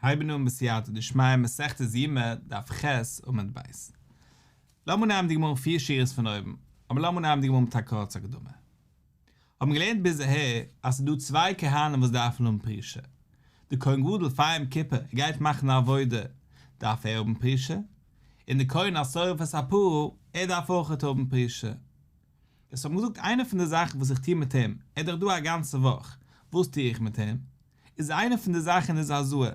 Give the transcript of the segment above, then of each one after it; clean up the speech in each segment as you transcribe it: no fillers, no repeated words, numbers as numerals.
הייבן אן בסייעתא דשמיא מסכת יומא דף ח' עמוד ב'. לאמיר נעמען די גמרא פיר שורות פון אויבן, אבער לאמיר נעמען די גמרא מיט א קורצע הקדמה. האבן געלערנט ביז אהער אז ס'איז דא צוויי כהנים וואס דארפן האבן פרישה. די כהן גדול פאר יום כיפור ער גייט מאכן א עבודה דארף ער האבן פרישה, און די כהן השורף את הפרה ער דארף אויכעט האבן פרישה. עס האט מען געזאגט איינע פון די זאכן וואס איך טו מיט אים, ער איז דאך דא א גאנצע וואך, וואס טו איך מיט אים? איז איינע פון די זאכן איז הזאה,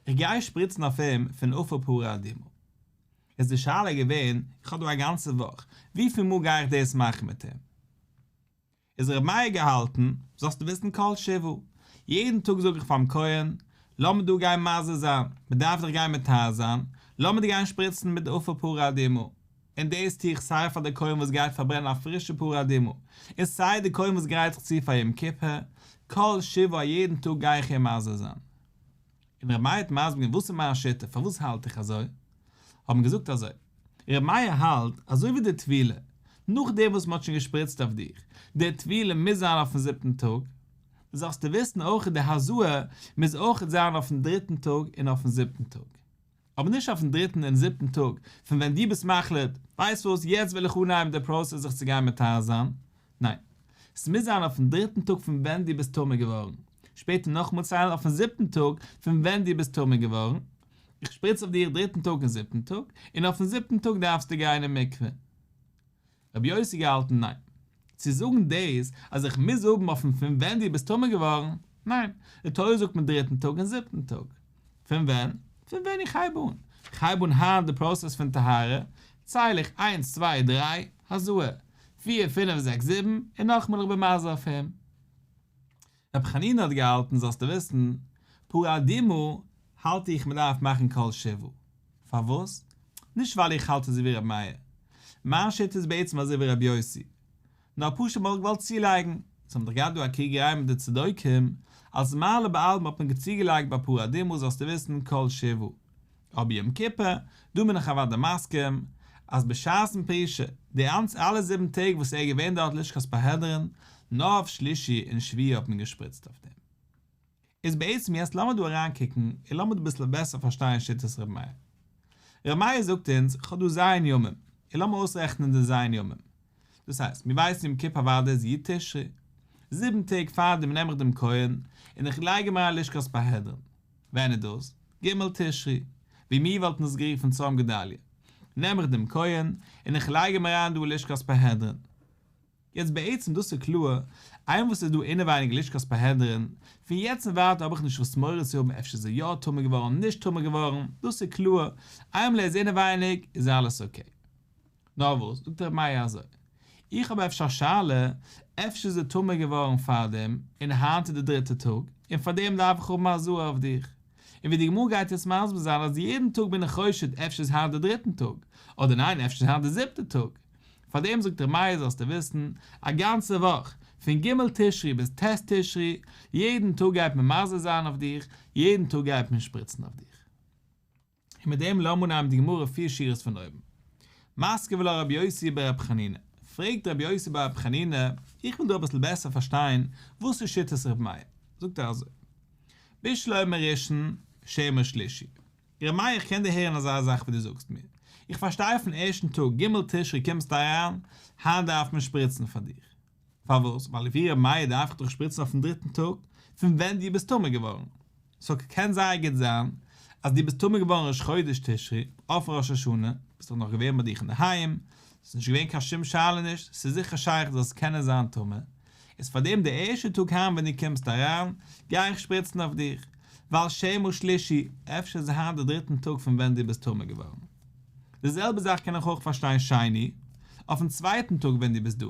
איך גיי שפריצן אויף אים פון אפר פרה אדומה. איז די שאלה געווען, איך האב דא א גאנצע וואך, וויפיל מאל גיי איך דאס מאכן מיט אים? איז ר' מאיר געהאלטן, זאלסטו וויסן כל שבעה, יעדן טאג זאג איך פאר'ן כהן, לאמיר דא גיין מזה זיין, מען דארף דאך גיין מטהר זיין, לאמיר דא גיין שפריצן מיט די אפר פרה אדומה. און דאס טו איך סיי פאר די כהן וואס גייט פארברענען א פרישע פרה אדומה, און סיי די כהן וואס גרייט זיך צו פאר יום כיפור, כל שבעה יעדן טאג גיי איך אים מזה זיין. און ר' מאיר האט מסביר געווען וואס איז מיין שיטה פארוואס האלט איך אזוי, האט מען געזאגט אזוי, ר' מאיר האלט אזוי ווי די טבילה, נאכדעם וואס מען האט שוין געשפריצט אויף דיך, די טבילה מוז זיין אויפן זיבטן טאג, זאלסטו וויסן אויך די הזאה מוז אויכעט זיין אויפן דריטן טאג און אויפן זיבטן טאג. אבער נישט אויפן דריטן און זיבטן טאג פון ווען דו ביסט מחליט, ווייסט וואס, יעצט וויל איך אנהייבן די פראסעס זיך צו גיין מטהר זיין. ניין. ס'מוז זיין אויפן דריטן טאג פון ווען דו ביסט טמא געווארן. שפעטער נאכאמאל ציילן אויפן זיבטן טאג פון ווען דו ביסט טמא געווארן. איך שפריץ אויף דיר דריטן טאג און זיבטן טאג, און אויפן זיבטן טאג דארפסטו גיין אין מקווה. רבי יוסי געהאלטן ניין. צו זאגן דאס אז איך מוז האבן אויפן פון ווען דו ביסט טמא געווארן, ניין, די תורה זאגט מיר דריטן טאג און זיבטן טאג. פון ווען? פון ווען איך הייב אן. איך הייב אן היינט די פראסעס פון טהרה, צייל איך איינס צוויי דריי, הזאה, פיר פינף זעקס זיבן, און נאכמאל איך בין מזה אויף אים. רבי חנינא האט געהאלטן זאלסטו וויסן, פרה אדומה האלט איך מ'דארף מאכן כל שבעה. פארוואס? נישט ווייל איך האלט אזוי ווי רבי מאיר. מיין שיטה איז בעצם אזוי ווי רבי יוסי. נאר פשוט מ'האט געוואלט צולייגן. זיי האבן דאך געהאט דא א קריגעריי מיט די צדוקים, אלס מעלה בעלמא האט מען צוגעלייגט ביי פרה אדומה זאלסטו וויסן כל שבעה. אבער יום כיפור, דא בין איך אוודאי מסכים, אז בשעת'ן פרישה, די אנץ אלע זיבן טעג וואס ער איז געווען דארט לשכת פרהדרין, נאר אויף שלישי און שביעי האט מען געשפריצט אויף דעם. איז בעצם יעצט לאמיר דא אריינקוקן און לאמיר דא אביסל בעסער פארשטיין שיטת ר' מאיר. ר' מאיר זאגט אונז, כ'האב דא ז' ימים, און לאמיר אויסרעכענען די ז' ימים. דאס הייסט, מיר ווייסן יום כיפור אוודאי איז י' תשרי. זיבן טעג פארדעם נעם איך דעם כהן און איך לייג אים אריין לשכת פרהדרין. ווען איז דאס? ג' תשרי, ווי מיר וואלטן עס גערופן צום גדליה, נעם איך דעם כהן און איך לייג אים אריין דא אין לשכת פרהדרין. יעצט בעצם דאס איז קלאר, איינער וואס איז דא אינעווייניג לשכת פרהדרין, פון יעצט און ווייטער האב איך נישט וואס מורא צו האבן אפשר איז ער יא טמא געווארן נישט טמא געווארן, דאס איז קלאר, איינמאל ער איז אינעווייניג איז אלעס אקעי. נאר וואס, זאגט רבי מאיר אזוי, איך האב אפשר א שאלה, אפשר איז ער טמא געווארן פארדעם, און היינט איז די דריטע טאג, און פארדעם דארף איך האבן הזאה אויף דיך. און ווי די גמרא גייט יעצט מסביר זיין אז יעדן טאג בין איך חושד אפשר איז היינט די דריטן טאג, אדער ניין אפשר איז היינט די זיבטע טאג. פארדעם זאגט רבי מאיר זאלסטו וויסן, א גאנצע וואך, פון ג' תשרי ביז ט' תשרי, יעדן טאג גייט מען מזה זיין אויף דיך, יעדן טאג גייט מען שפריצן אויף דיך. און מיט דעם לאמיר אנהייבן די גמרא פיר שורות פון אויבן. מתקיף לה רבי יוסי בר רבי חנינא, פרעגט רבי יוסי בר רבי חנינא, איך וויל דא אביסל בעסער פארשטיין וואס איז שיטת רבי מאיר, זאגט ער אזוי, בשלמא ראשון שמא שלישי, רבי מאיר איך קען דערהערן אזא זאך ווי דו זאגסט מיר, איך פארשטיי פון ערשטן טאג ג' תשרי קומסטו אריין, היינט דארף מען שפריצן פאר דיר, פארוואס? ווייל לפי ר' מאיר דארף איך דאך שפריצן אויפן דריטן טאג פון ווען דו ביסט טמא געווארן. סאו קען זייער גוט זיין אז דו ביסט טמא געווארן ראש חודש תשרי, אויף ראש השנה, ביסט דאך נאך געווען ביי דיך אינדערהיים, ס'איז נישט געווען קיין שום שאלה נישט, ס'איז זיכער שייך דו זאלסט קענען זיין טמא, איז פארדעם די ערשטע טאג היינט ווען דו קומסט אריין, גיי איך שפריצן אויף דיך, ווייל שמא שלישי, אפשר איז היינט די דריטן טאג פון ווען דו ביסט טמא געווארן. די זעלבע זאך קען איך אויך פארשטיין שני, אויפן צווייטן טאג ווען דו ביסט דא,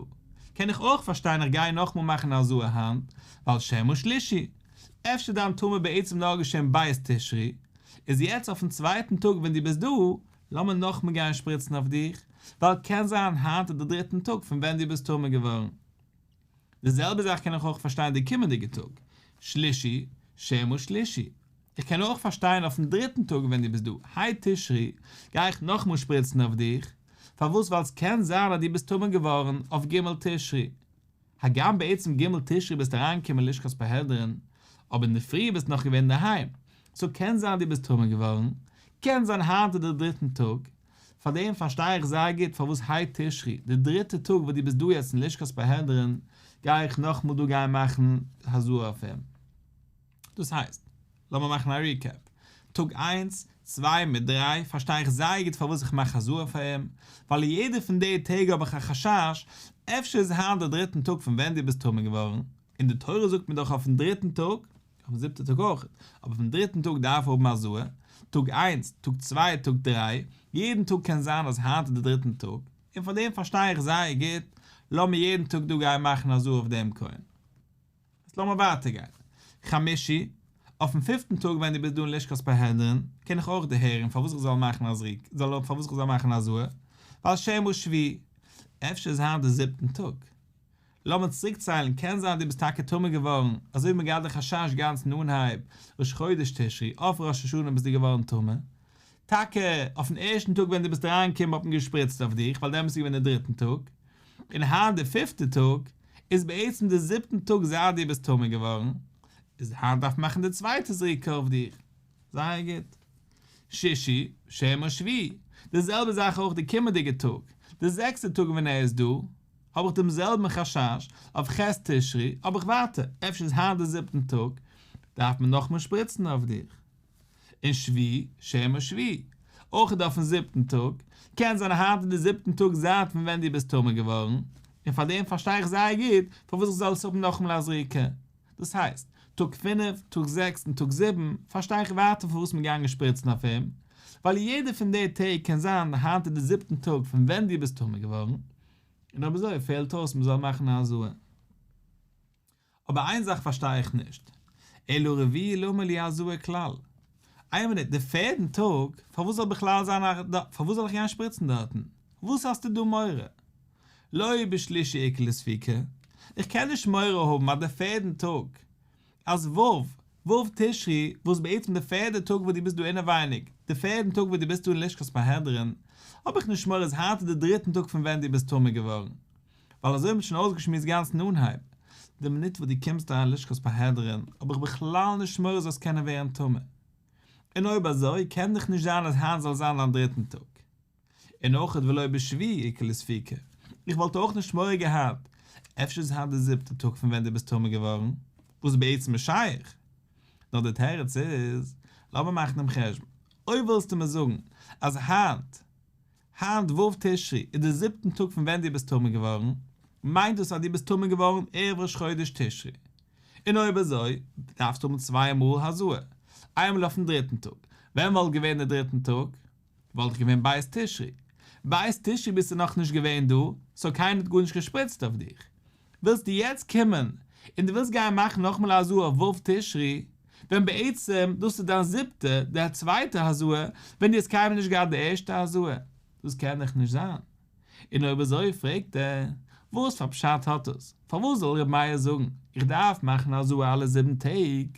קען איך אויך פארשטיין איך גיי נאכמאל מאכן הזאה היינט, ווייל שמא שלישי, אפשר דיין טומאה בעצם נאר געשען ב' תשרי, איז יעצט אויפן צווייטן טאג ווען דו ביסט דא, לאמיר נאכמאל גיין שפריצן אויף דיך, ווייל קען זיין היינט איז די דריטן טאג פון ווען דו ביסט טמא געווארן. די זעלבע זאך קען איך אויך פארשטיין די קומענדיגע טאג, שלישי, שמא שלישי. איך קען אויך פארשטיין אויפן דריטן טאג ווען דו ביסט דא, ה' תשרי, גיי איך נאכמאל שפריצן אויף דיך, פארוואס ווייל ס'קען זיין אז דו ביסט טמא געווארן אויף ג' תשרי. הגם בעצם ג' תשרי ביסטו אריינגעקומען לשכת פרהדרין, אבער אינדערפרי ביסטו נאך געווען אינדערהיים, סאו קען זיין דו ביסט טמא געווארן, קען זיין היינט איז די דריטן טאג, פארדעם פארשטיי איך זייער גוט פארוואס ה' תשרי, די דריטע טאג וואס דו ביסט דא יעצט אין לשכת פרהדרין, גיי איך נאכמאל דא גיין מאכן הזאה אויף אים. דאס הייסט, לאמיר מאכן א ריקעפ, טאג איינס, צוויי מיט דריי פארשטיי איך זייער גוט פארוואס איך מאך הזאה פאר אים, ווייל יעדע פון די טעג האב איך א חשש, אפשר איז היינט די דריטן טאג פון ווען דו ביסט טמא געווארן, און די תורה זאגט מיר דאך אויפן דריטן טאג, אויפן זיבטע טאג אויך, אבער אויפן דריטן טאג דארף ער האבן הזאה, טאג איינס, טאג צוויי, טאג דריי, יעדן טאג קען זיין אז היינט איז די דריטן טאג, און פאר דעם פארשטיי איך זייער גוט, לאמיר יעדן טאג דא גיין מאכן הזאה אויף דעם כהן. יעצט לאמיר ווייטער גיין. חמישי, אויפן פיפטן טאג ווען דו ביסט דא אין לשכת פרהדרין, קען איך אויך דערהערן פארוואס איך זאל מאכן א זריק, זאל פארוואס איך זאל מאכן הזאה, ווייל שמא שביעי, אפשר איז היינט די זיבטן טאג. לאמיר צוריקציילן, קען זיין דו ביסט טאקע טמא געווארן, אזוי ווי מ'האט געהאט די חשש גאנץ אין אנהייב ראש חודש תשרי, אויף ראש השנה ביסטו געווארן טמא, טאקע אויפן ערשטן טאג ווען דו ביסט אריינגעקומען האט מען געשפריצט אויף דיך, ווייל דעמאלטס איז געווען די דריטן טאג, און היינט די פיפטע טאג, איז בעצם די זיבטן טאג זייט דו ביסט טמא געווארן, איז היינט דארף מען מאכן די צווייטע זריקה אויף דיך. זייער גוט. שישי, שמא שביעי, די זעלבע זאך אויך די קומענדיגע טאג, די זעקסטע טאג ווען ער איז דא, האב איך דעם זעלבן חשש, אויף ח' תשרי האב איך ווייטער, אפשר איז היינט די זיבטן טאג, דארף מען נאכמאל שפריצן אויף דיך. און שביעי, שמא שביעי, אויך אויפן זיבטן טאג, קען זיין היינט איז די זיבטן טאג זייט פון ווען דו ביסט טמא געווארן, און פאר דעם פארשטיי איך זייער גוט פארוואס איך זאל עס האבן נאכאמאל א זריקה. דאס הייסט, טאג פינף, טאג זעקס און טאג זיבן, פארשטיי איך ווייטער פארוואס מ'איז געגאנגען שפריצן אויף אים, ווייל יעדע פון די טעג קען זיין היינט איז די זיבטן טאג פון ווען דו ביסט טמא געווארן, און אויב אזוי פעלט אויס מ'זאל מאכן א הזאה. אבער איין זאך פארשטיי איך נישט, אלא רביעי למה לי הזאה כלל? איין מינוט, די פערדן טאג, פארוואס זאל בכלל זיין א, פארוואס זאל איך גיין שפריצן דארטן? וואס האסטו דא מורא? לא בשלישי איכא לספוקי, איך קען נישט מורא האבן אז די פערדן טאג, אז ו', ו' תשרי, וואס בעצם די פערדע טאג וואס דו ביסט דא אינעווייניג, די פערדן טאג וואס דו ביסט דא אין לשכת פרהדרין, האב איך נישט מורא אז היינט איז די דריטן טאג פון ווען דו ביסט טמא געווארן. ווייל אזוי האט מען שוין אויסגעשמועסט גאנץ אין אנהייב, די מינוט וואס דו קומסט אריין לשכת פרהדרין האב איך בכלל נישט מורא זאלסט קענען ווערן טמא. און אויב אזוי קען דאך נישט זיין אז היינט זאל זיין דיין דריטן טאג. און אויך ולא בשביעי איכא לספוקי, איך וואלט אויך נישט מורא געהאט, אפשר איז היינט די זיבטע טאג פון ווען דו ביסט טמא געווארן, וואס בעצם איז שייך. נאר די תירוץ איז, לאמיר מאכן דעם חשבון, אויב ווילסטו מיר זאגן אז היינט, היינט ו' תשרי איז די זיבטן טאג פון ווען דו ביסט טמא געווארן, מיינט דאס אז דו ביסט טמא געווארן ערב ראש חודש תשרי. און אויב אזוי, דארפסטו האבן צוויי מאל הזאה, איינמאל אויפן דריטן טאג. ווען וואלט געווען דער דריטן טאג? וואלט געווען ב' תשרי. ב' תשרי ביסטו נאכנישט געווען דא, סאו קיינער האט גארנישט געשפריצט אויף דיך. ווילסטו יעצט קומען און דו ווילסט גיין מאכן נאכאמאל א הזאה אויף ו' תשרי, ווען בעצם דאס איז דיין זיבטע, די צווייטע הזאה, ווען דו האסט קיינמאל נישט געהאט די ערשטע הזאה? דאס קען דאך נישט זיין. און אויב אזוי פרעגט ער, וואס פאר פשט האט עס? פארוואס זאל ר' מאיר זאגן, איך דארף מאכן הזאה אלע זיבן טעג?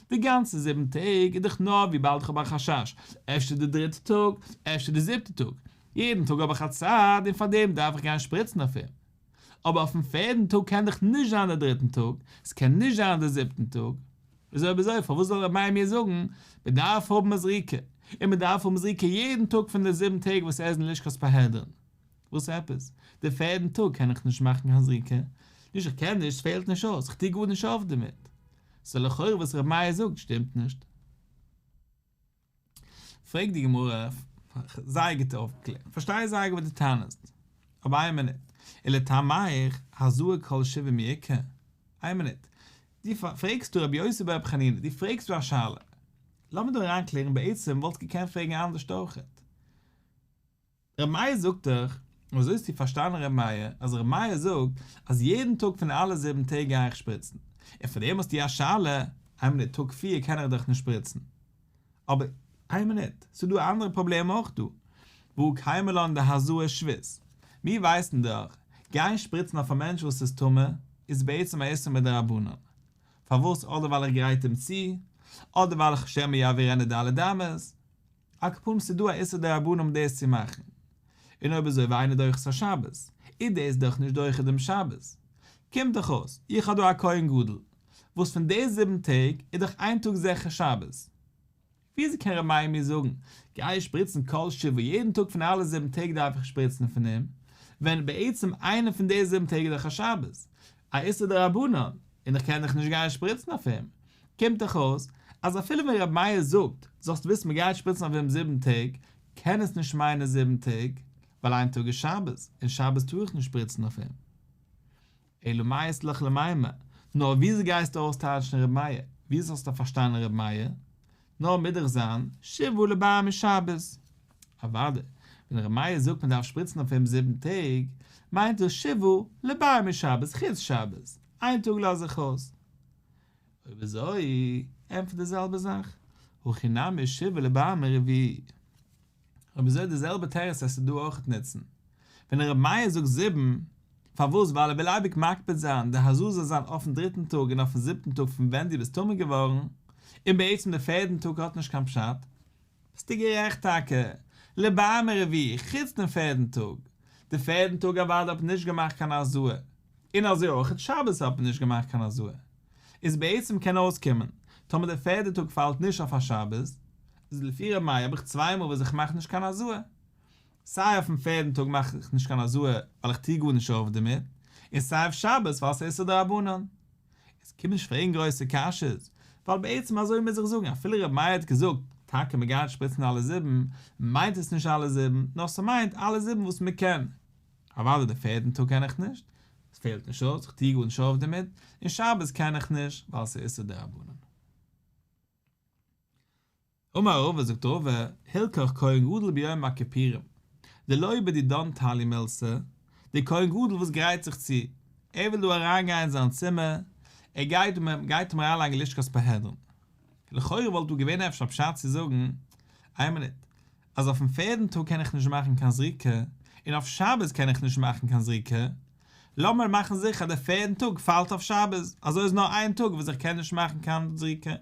די גאנצע זיבן טעג איז דאך נאר וויבאלד איך האב א חשש, אפשר די דריטע טאג, אפשר די זיבטע טאג, יעדן טאג האב איך א צד און פארדעם דארף איך גיין שפריצן אויף אים. אבער אויפן פערדן טאג קען דאך נישט זיין די דריטן טאג, ס'קען נישט זיין די זיבטן טאג, איז אויב אזוי פארוואס זאל רבי מאיר מיר זאגן מען דארף האבן א זריקה, און מען דארף האבן זריקה יעדן טאג פון די זיבן טעג וואס ער איז אין לשכת פרהדרין? וואס עפעס? די פערדן טאג קען איך נישט מאכן קיין זריקה? נישט איך קען נישט, ס'פעלט נישט אויס, כ'טו גארנישט אויף דערמיט. סאו לכאורה וואס רבי מאיר זאגט שטימט נישט. פרעגט די גמרא, זייער גוט אויפגעקלערט, פארשטיי זייער גוט וואס דו טענה'סט, אבער איין מינוט, ולטעמיך הזאה כל שבעה מי איכא? איין מינוט, דו פרעגסט דא רבי יוסי ברבי חנינא, דו פרעגסט דא א שאלה, לאמיר דא אריינקלערן, בעצם וואלסט געקענט פרעגן אנדערשט אויכעט. ר' מאיר זאגט דאך, און אזוי האסטו פארשטאנען ר' מאיר, אז ר' מאיר זאגט אז יעדן טאג פון אלע זיבן טעג גיי איך שפריצן, און פון דעם האסטו א שאלה, איין מינוט טאג פיר קען איך דאך נישט שפריצן. אבער איין מינוט, ס'איז דא א אנדערע פראבלעם אויך דא, והא קיימא לן דהזאה שבות, מיר ווייסן דאך, גיין שפריצן אויף א מענטש וואס איז טמא, איז בעצם א איסור מדרבנן. פארוואס? אדער ווייל איך גרייט אים צו, אדער ווייל איך שמא יעבירנו ד' אמות. על כל פנים ס'דא א איסור דרבנן דאס צו מאכן. און אויב אזוי ואינו דוחה את השבת, איז דאס דאך נישט דוחה דעם שבת. קומט דאך אויס, איך האב דא א כהן גדול, וואס פון די זיבן טעג איז דאך איין טאג זיכער שבת. וויאזוי קען ר' מאיר מיר זאגן, גיי שפריצן כל שבעה, יעדן טאג פון אלע זיבן טעג דארף איך שפריצן פון אים, ווען בעצם איינע פון די זיבן טעג איז דאך א שבת, א איסור דרבנן, און איך קען דאך נישט גיין שפריצן אויף אים, קומט דאך אויס אז אפילו ווען ר' מאיר זאגט, זאלסט וויסן מען גייט שפריצן אויף אים זיבן טעג, קען עס נישט מיינען זיבן טעג, ווייל איין טאג איז שבת, און שבת טאר איך נישט שפריצן אויף אים. אלא מאי אית לך למימר, נאר וויאזוי גייסטו אויסטייטשן ר' מאיר? וויאזוי האסטו פארשטאנען ר' מאיר? נאר מוז דאך זיין שבעה לבר משבת. אוודאי, ווען ר' מאיר זאגט מען דארף שפריצן אויף אים זיבן טעג, מיינט דאס שבעה לבר משבת חוץ שבת, איין טאג לאז איך אויס. אויב אזוי, ענטפער די זעלבע זאך, הכי נמי שבעה לבר מרביעי. אויב אזוי די זעלבע תירוץ וועסטו דא אויכעט נוצן. ווען ר' מאיר זאגט זיבן, פארוואס ווייל ער וויל אייביג מקפיד זיין די הזאה זאל זיין אויפן דריטן טאג און אויפן זיבטן טאג פון ווען דו ביסט טמא געווארן, און בעצם די פערדן טאג האט נישט קיין פשט, ביסטו גערעכט טאקע, לבר מרביעי, חוץ דעם פערדן טאג, די פערדן טאג אוודאי האט מען נישט געמאכט קיין הזאה, און אזוי אויכעט שבת האט מען נישט געמאכט קיין הזאה, איז בעצם קען אויסקומען, טאמער די פערדע טאג פאלט נישט אויף א שבת, איז לפי ר' מאיר האב איך צוויי מאל וואס איך מאך נישט קיין הזאה. סיי אויפן פערדן טאג מאך איך נישט קיין הזאה ווייל איך טוה גארנישט אויף דערמיט, און סיי אויף שבת ווייל ס'איז איסור דרבנן. איז קום נישט פרעגן גרויסע קשיות, ווייל בעצם אזוי מוז איך זאגן אפילו ר' מאיר האט געזאגט טאקע מ'גייט שפריצן אלע זיבן, מיינט עס נישט אלע זיבן, נאר ס'מיינט אלע זיבן וואס מ'קען. אוודאי די פערדן טאג קען איך נישט, עס פעלט נישט אויס, איך טוה גארנישט אויף דערמיט, און שבת קען איך נישט ווייל ס'איז איסור דרבנן. אמר רבא זאגט רבא, הלכך כהן גדול ביום הכיפורים, דלא בדידן תליא מילתא, דער כהן גדול וואס גרייט זיך צו, ער וויל דא אריין גיין אין זיין צימער, ער גייט מען גייט אים אריין לייגן לשכת פרהדרין. לכאורה וואלט דא געווען אפשר א פשט צו זאגן, איין מינוט, אז אויפן פערדן טאג קען איך נישט מאכן קיין זריקה, און אויף שבת קען איך נישט מאכן קיין זריקה, לאמיר מאכן זיכער אז דער פערדן טאג פאלט אויף שבת, אזוי איז נאר איין טאג וואס איך קען נישט מאכן קיין זריקה,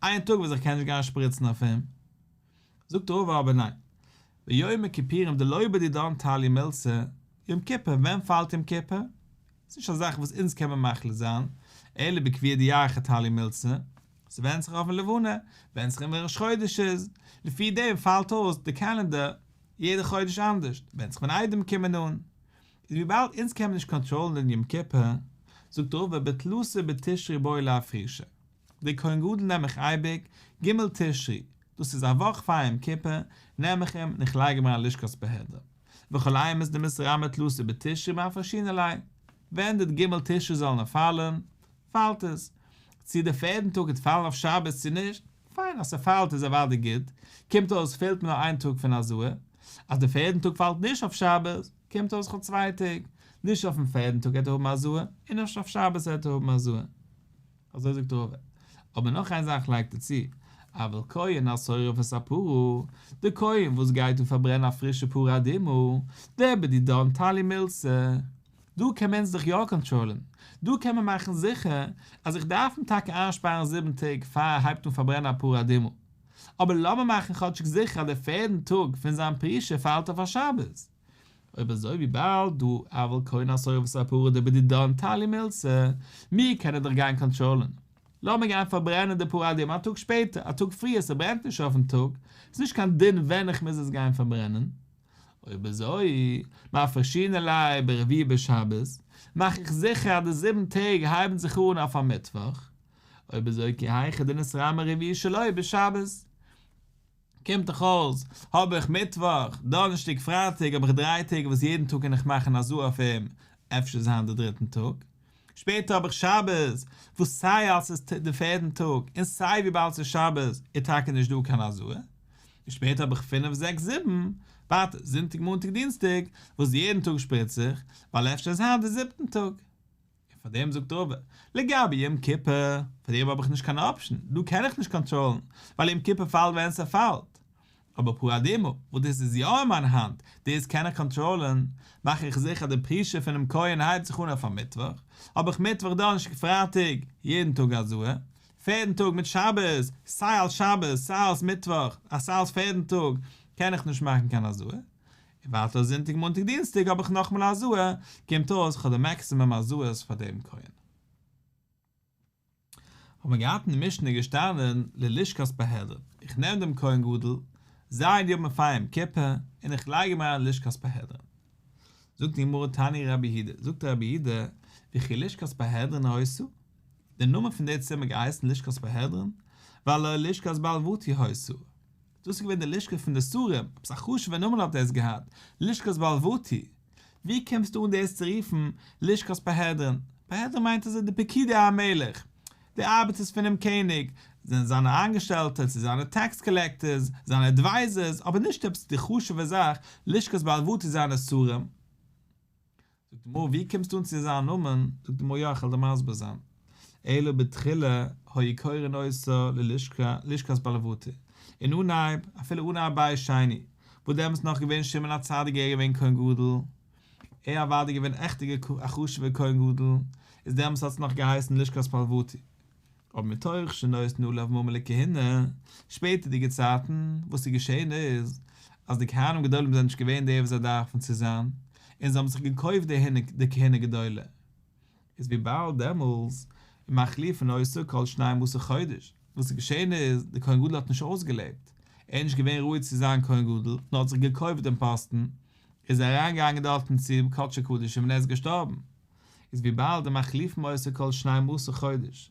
איין טאג וואס איך קען נישט גיין שפריצן אויף אים. זאגט רבא אבער ניין, ביום הכיפורים דלא בדידן תליא מילתא, יום כיפור, ווען פאלט יום כיפור? ס'איז נישט א זאך וואס אונז קען מען מחליט זיין, אלא בקביעא דירחא תליא מילתא, ס'ווענדט זיך אויפן לבנה, ווענדט זיך אין ווען ראש חודש איז, לפי דעם פאלט אויס די קעלענדער יעדע חודש אנדערש, ווענדט זיך ווען עדים קומען אן. איז וויבאלד אונז קען מען נישט קאנטראלן דעם יום כיפור, זאגט רבא בתלתא בתשרי בעי לאפרושיה, די כהן גדול נעם איך אייביג ג' תשרי, דאס איז א וואך פאר יום כיפור, נעם איך אים און איך לייג אים אריין לשכת פרהדרין, וכל אימת דמתרמי תלתא בתשרי מפרשינן ליה, ווען די ג' תשרי זאלן פאלן, פאלט עס. צו די פערדן טאג וועט פאלן אויף שבת צו נישט, פיין אז ס'פאלט איז אוודאי גוט, קומט אויס פעלט מיר נאר איין טאג פון הזאה, אז די פערדן טאג פאלט נישט אויף שבת, קומט אויס כ'האב צוויי טעג, נישט אויפן פערדן טאג העט ער האבן הזאה, און נישט אויף שבת העט ער האבן הזאה. אזוי זאגט רבא. אבער נאך איין זאך לייגט ער צו, אבל כהן השורף את הפרה, די כהן וואס גייט דא פארברענען א פרישע פרה אדומה, דבדידן תליא מילתא, דא קען מען זיך יא קאנטראלען, דא קען מען מאכן זיכער אז איך דארף אים טאקע איינשפארן זיבן טעג פאר ער הייבט אן פארברענען א פרה אדומה, אבער לאמיר מאכן כאטשיג זיכער אז דער פערדן טאג פון זיין פרישה פאלט אויף א שבת. אויב אזוי וויבאלד דא אבל כהן השורף את הפרה דבדידן תליא מילתא, מיר קענען דאך גיין קאנטראלען, לאמיר גיין פארברענען די פרה אדומה א טאג שפעטער, א טאג פריער, ס'ברענט נישט אויפן טאג, ס'נישט קיין דין ווען איך מוז עס גיין פארברענען. אויב אזוי, מפרשינן ליה ברביעי בשבת, מאך איך זיכער אז די זיבן טעג הייבן זיך אן אויף א מיטוואך, אויב אזוי כי היכי דנתרמי רביעי שלו בשבת, קומט דאך אויס, האב איך מיטוואך, דאנערשטאג, פרייטאג האב איך דריי טעג וואס יעדן טאג קען איך מאכן הזאה אויף אים, אפשר איז היינט די דריטן טאג. שפעטער האב איך שבת, וואס סיי אלס איז די פערדן טאג, און סיי וויבאלד ס'איז שבת איז טאקע נישט דא קיין הזאה. און שפעטער האב איך פינף זעקס זיבן, ווייטער זונטאג מאנטאג דינסטאג, וואס יעדן טאג שפריץ איך, ווייל אפשר איז היינט די זיבטן טאג. און פאר דעם זאגט רבא, לגבי יום כיפור, פאר דעם האב איך נישט קיין option, דא קען איך נישט קאנטראלן, ווייל יום כיפור פאלט ווען ס'פאלט. אבער פרה אדומה, וואס דאס איז יא אין מיין האנט, דאס קען איך קאנטראלן, מאך איך זיכער די פרישה פונעם כהן הייבט זיך אן אויף א מיטוואך, האב איך מיטוואך דאנערשטאג פרייטאג, יעדן טאג הזאה, פערדן טאג מיט שבת, סיי אלס שבת, סיי אלס מיטוואך, סיי אלס פערדן טאג, קען איך נישט מאכן קיין הזאה. און ווייטער זונטאג מאנטאג דינסטאג האב איך נאכאמאל הזאה, קומט אויס איך האב די maximum הזאות פאר דעם כהן. האט מען געהאט אין די משנה געשטאנען ללשכת פרהדרין, איך נעם דעם כהן גדול, ז' ימים פאר יום כיפור, און איך לייג אים אריין אין לשכת פרהדרין. זאגט די גמרא תני רבי יהודה, זאגט רבי יהודה, וכי לשכת פרהדרין היתה? די נאמען פון די צימער געהייסן לשכת פרהדרין, והלא לשכת בלבטי היתה. דאס איז געווען די לשכה פון די שרים, עפעס א חשוב'ע נאמען האט דאס געהאט, לשכת בלבטי. ווי קומסטו אן דאס צו רופן לשכת פרהדרין? פרהדרין מיינט אזוי די פקידי המלך, די ארבעטערס פונעם קעניג, זענען זיינע איינגעשטעלטע, צו זיינע טעקס קאלעקטערס, זיינע אדווייזערס, אבער נישט עפעס די חשוב'ע זאך, לשכת בלבטי זיינע שרים. זאגט די גמרא ווי קומסטו אן צו אזא נאמען, זאגט די גמרא יא איך וועל דיר מסביר זיין, אלא בתחילה היו קורין אותה ללשכת בלבטי, אין אנהייב, אפילו אנהייב בית שני, וואס דעמאלטס נאך געווען שמעון הצדיק ער געווען כהן גדול, ער אוודאי געווען עכטיגע א חשוב'ער כהן גדול, איז דעמאלטס האט עס נאך געהייסן לשכת בלבטי. אבער מתוך שנותנין עליו ממון לכהונה, שפעטערדיגע צייטן, וואס איז געשען איז, אז די כהנים גדולים זענען נישט געווען די וואס זיי דארפן צו זיין, און זיי האבן זיך געקויפט די כהונה גדולה, איז וויבאלד דעמאלס ומחליפין אותה כל שנים עשר חודש, וואס איז געשען איז, דער כהן גדול האט נישט אויסגעלעבט, ער איז נישט געווען ראוי צו זיין כהן גדול, נאר האט זיך געקויפט דעם פאסטן, איז ער אריינגעגאנגען דארטן צו קדשי קדשים און ער איז געשטארבן. איז וויבאלד ומחליפין אותה כל שנים עשר חודש,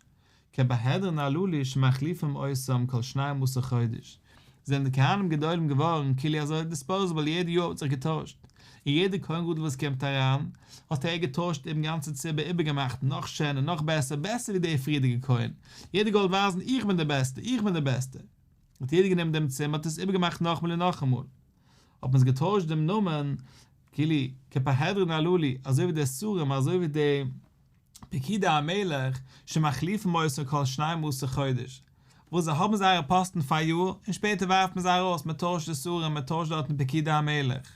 כפרהדרין הללו שמחליפים אותם כל שנים עשר חודש, זענען די כהנים גדולים געווארן כאילו אזוי דיספאוזעבל יעדע יאר האט זיך געטוישט, און יעדע כהן גדול וואס קומט אריין האט ער געטוישט דעם גאנצע צימער איבערגעמאכט נאך שענער נאך בעסער בעסער ווי דער פריערדיגע כהן, יעדער געוואלט ווייזן איך בין דער בעסטער איך בין דער בעסטער, האט יעדער גענומען דעם צימער האט עס איבערגעמאכט נאכאמאל און נאכאמאל. האט מען עס געטוישט דעם נאמען, כאילו כפרהדרין הללו, אזוי ווי די שרים, אזוי ווי די פקידי המלך, שמחליפים אותה כל שנים עשר חודש, וואס זיי האבן זייערע פאסטן פאר א יאר, און שפעטער ווארפט מען זיי ארויס, מען טוישט די שרים, מען טוישט דארטן פקידי המלך.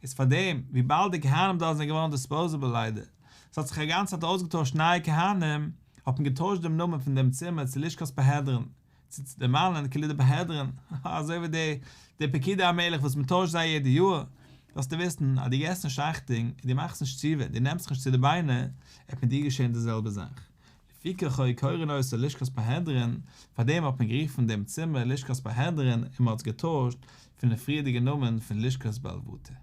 איז פאר דעם, וויבאלד די כהנים דארט זענען געווארן דיספאוזעבל ליידער, עס האט זיך א גאנצע צייט אויסגעטוישט נייע כהנים, האט מען געטוישט דעם נאמען פון דעם צימער צו לשכת פרהדרין, צו צו דערמאנען כאילו די פרהדרין, אזוי ווי די די פקידי המלך וואס מען טוישט זיי יעדע יאר, זאלסטו וויסן אז דו געסט נישט אכטונג און דו מאכסט נישט תשובה, דו נעמסט זיך נישט צו די ביינער, עט מיט דיר געשען די זעלבע זאך. לפיכך היו קורין אותה לשכת פרהדרין, פאר דעם האט מען גערופן דעם צימער לשכת פרהדרין און מען האט עס געטוישט פון די פריערדיגע נאמען פון לשכת בלבטי.